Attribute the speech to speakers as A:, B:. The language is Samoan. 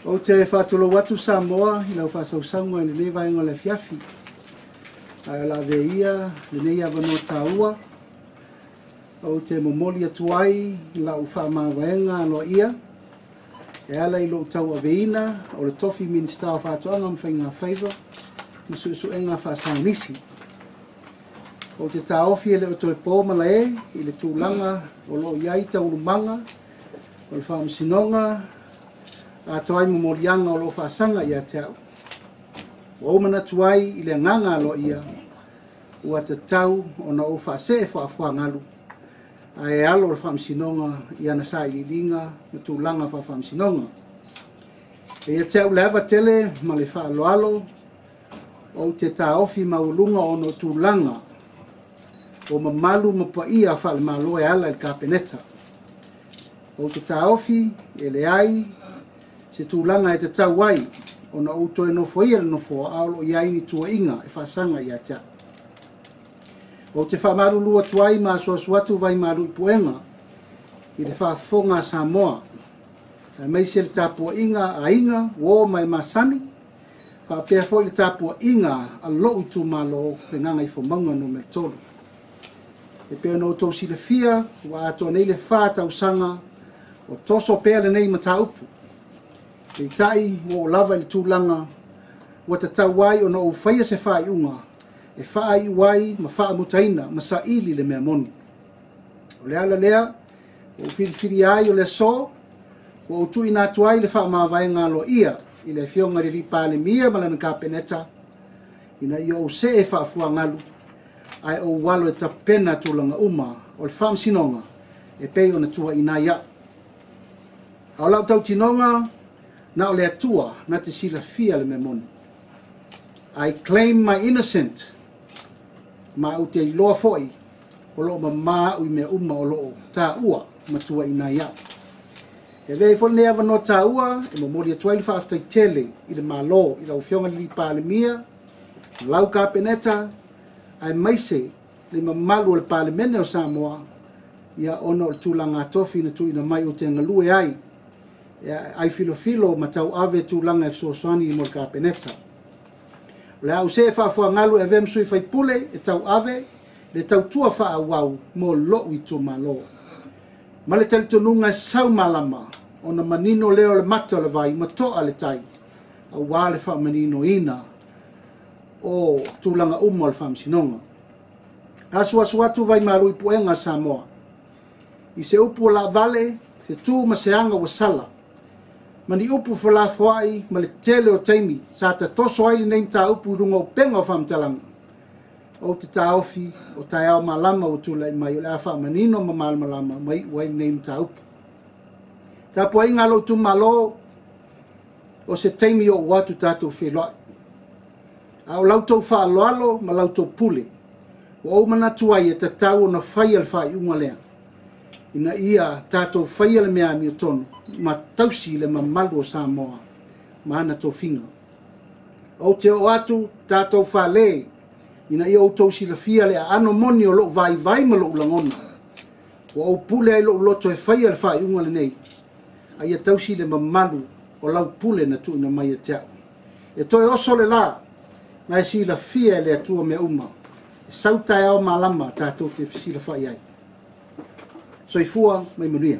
A: Ou te faatulou atu Samoa i lau faasausauga i lenei vaega o le afiafi. Ae o le a avea ia lenei avanoa taua ou te momoli atu ai lau faamavaega aloaia e ala i lou tauaveina o le tofi Minisita o Faatoaga ma Faigafaiva ma Suesuega Faasaienisi. Ou te taofi e le o toe po malae i le tulaga o lo o i ai taualumaga o le Faamasinoga atoa ai ma moliaga o lo o faasaga ia te au. Ua ou manatu ai i le agaga aloaia ua tatau ona ou faasee faafuagalu ae alo le Faamasinoga i ana sailiiliga ma tulaga faafaamasinoga. E ia te au le ava tele ma le faaaloalo, ou te taofi maualuga ona o tulaga o mamalu ma paia faalemalo e ala i le Kapeneta. Ou te taofi e leai se tulaga e tatau ai ona ou toe nofoia le nofoa a o lo o i ai ni tuuaiga e faasaga ia te au. Ou te faamalulu atu ai ma asuasu atu vaimalu i puega i le faafofoga a Samoa, aemaise le tapuaiga a aiga, uo ma e masani, faapea foi le tapuaiga a lou itumalo le Gagaifomauga Nu.3. E pei ona outou silafia, ua atoa nei le 4 tausaga o toso pea lenei mataupu. Peitai, ua oo lava i le tulaga ua tatau ai ona ou faia se faaiuga e faaiu ai ma faamutaina ma saili le mea moni. O le ala lea ua ou filifilia ai o le aso, ua ou tuuina atu ai le faamavaega aloaia i le Afioga i le Alii Palemia ma lana Kapeneta, ina ia ou see faafuagalu ae ou alo e tapena tulaga uma o le Faamasinoga e pei ona tuuaiina ai au. A o lau tautinoga, na o le Atua na te silafia le mea moni. I claim my innocent, ma ou te iloa foi o lo o mama au i mea uma o lo o taua ma tuuaiina ai au. E avea ai foi lenei avanoa taua e momoli atu ai le faafetai tele i le Malo i lau Afioga i le Palemia, lau Kapeneta, aemaise le mamalu o le Palemene o Samoa, ia ona o le tulaga tofi na tuuina mai ou te galue ai, ia, ai filofilo ma tauave tulaga e fesoasoani mo le Kapeneta. O le a ou see faafuagalu e avea ma sui faipule e tauave le tautua faaauau mo lou itumalo. Ma le talitonuga e sau malama ona manino lea o le mata o le vai ma toa le tai, aua le faamaninoina o tulaga uma o le Faamasinoga. Asuasu atu vaimalu i puega a Samoa, i se upu ua laavale, se tu ma se aga ua sala, ma ni upu felafoai ma le tele o taimi sa tatoso ai lenei mataupu i luga o upega o faamatalaga, ou te taofi o taeao malama ua tulai mai o le a faamanino ma malamalama ma iu ai lenei mataupu. Tapuaiga a lou itumalo, o se taimi oo atu tatou feiloai. A o la outou faaaloalo ma la outou pule, ua ou manatu ai e tatau ona faia le faaiuga lea, ina ia tatou faia le mea amiotonu ma tausi le mamalu o Samoa ma ana tofiga. Ou te oo atu tatou fale, ina ia outou silafia le aano moni o lou vaivai ma lou lagona. Ua ou pule ai lou loto e faia le faaiuga lenei, a ia tausi le mamalu o lau pule na tuuina mai ia te au. E toe oso le la, na e silafia e le Atua mea uma, e sau taeao malama tatou te fesilafai ai. Soifua ma ia manuia.